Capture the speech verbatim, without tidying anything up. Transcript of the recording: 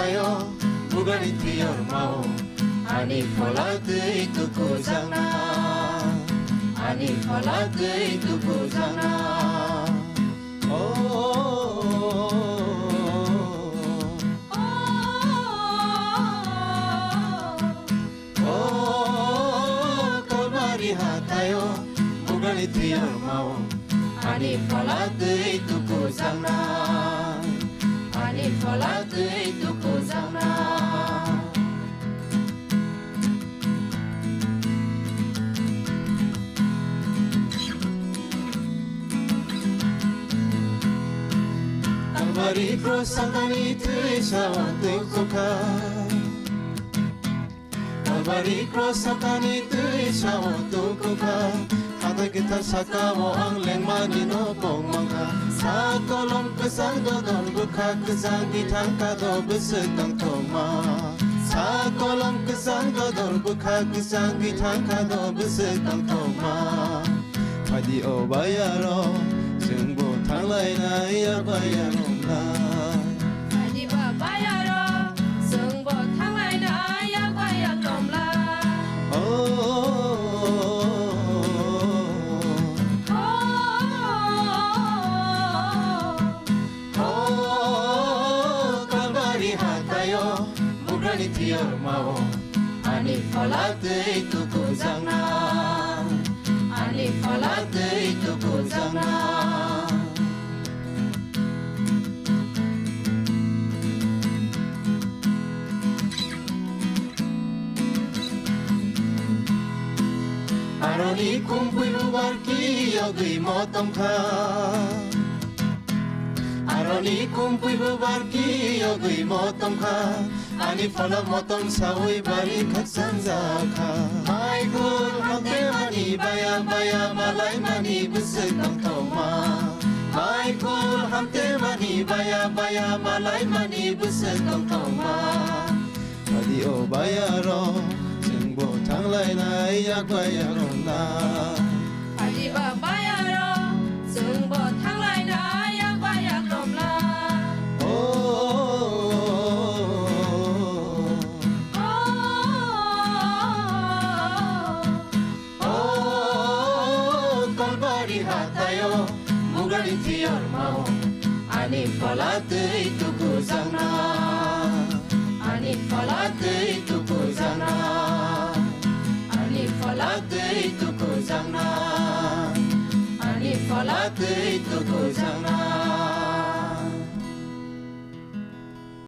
Bugrani twi yormao ani phola twi tukujakna, ani phola twi tukujakna. O, o, o, o, Kalbari hathaio bugrani twi yormao ani phola twi tukujakna, ani phola twi tukujakna. Kalbari cross sakani twi sao tukukha. Kalbari cross sakani twi sao tukukha. Hathai kwthar sakao ang lengmani no pok mankha. Sa kolom kwchang dodol bwkha kwchang bithang kado bwswk tongthokma. Sa kolom kwchang dodol bwkha kwchang bithang kado bwswk tongthokma. Phaidi o bayaro, chwngbo thanglainai ya bayaro na. Phaidi ba bayaro, chwngbo thanglainai ya bayakomla. O, o, o, o, o, o, Kalbari hathaio bugrani twi yormao ani phola twi tukujakna, ani phola twi tukujakna. Aroni kumpui bubar ki yogwi motom kha. Aroni kumpui bubar ki yogwi motom kha. Ani phola motom sawi bari khakchang jakha. Mai khul hamte mani baya baya malai mani bwswk tongthokma. Mai khul hamte mani baya baya malai mani bwswk tongthokma. Phaidi o bayaro, chwngbo thanglainai yak bayaro na. Phaidi ba bayaro, chwngbo thanglainai yak bayakomla. O, o, o, o, o, o, Kalbari hathaio bugrani twi yormao ani phola twi tukujakna, ani phola twi tukujakna, ani phola twi tukujakna, ani phola twi tukujakna.